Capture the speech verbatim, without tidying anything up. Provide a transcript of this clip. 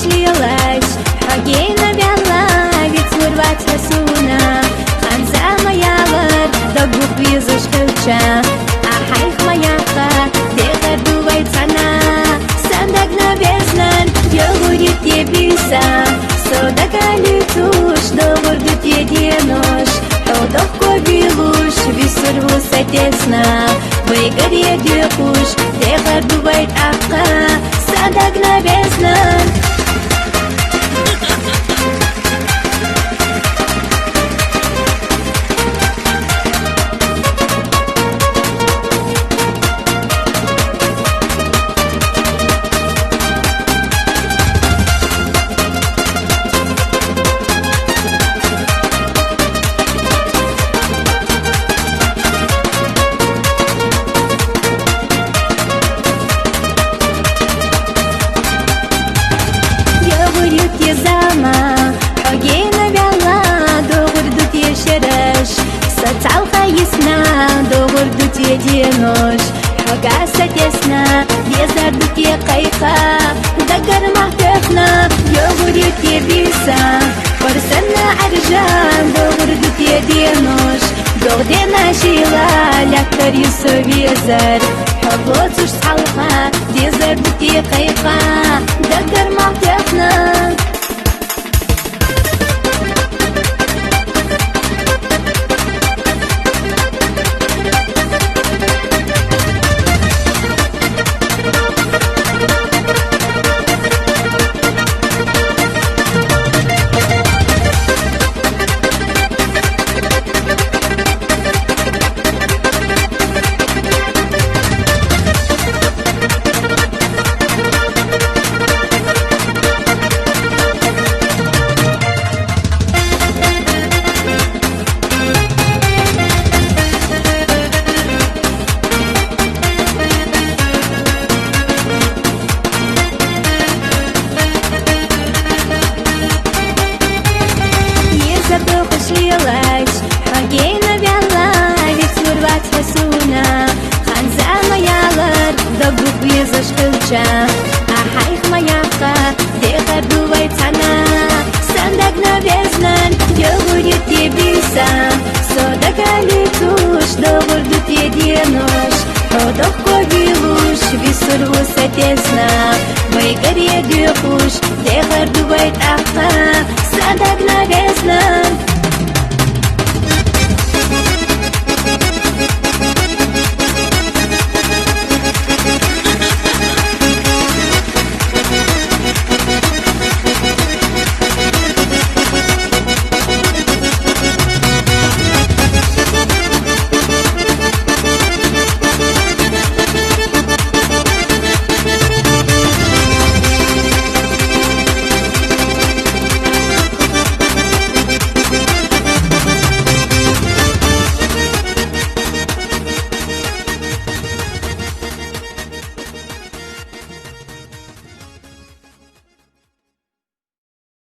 Лилач, хьогена вялла, вицур вац хьасуна, ханза ма ялар, дагух визуш хилча, ахьайх ма яха, дехар дувай цана, сандагна безнан, йогурит ебиса, содагали туш, догур дут еденош, хьодох ко вилуш, висур вусатесна, вайгар едюхуш, дехар дувай тахка, сандагна безнан. Йогурит езама, хьогена вялла, догур дут ешереш, сацалха исна, догур дут еденош, хьога сатесна, дезар дут екайха, дагар махтехна, йогурит ебиса, парсана аржан, догур дут еденош, догдена шила, лятар юсо везар, хьоглоцуш цалха, дезар дут екайха, дагар махтехна. Еза бохуш лилач, хьогена вялла, вицур вац хьасуна, ханза ма ялар, дагух визуш хилча, ахьайх ма яха, дехар дувай цана, сандагна безнан, йогурит ебиса, содагали туш, догур дут еденош, хьодох ко вилуш, висур вусатесна, вайгар едюхуш, дехар дувай тахка, сандагна безнан.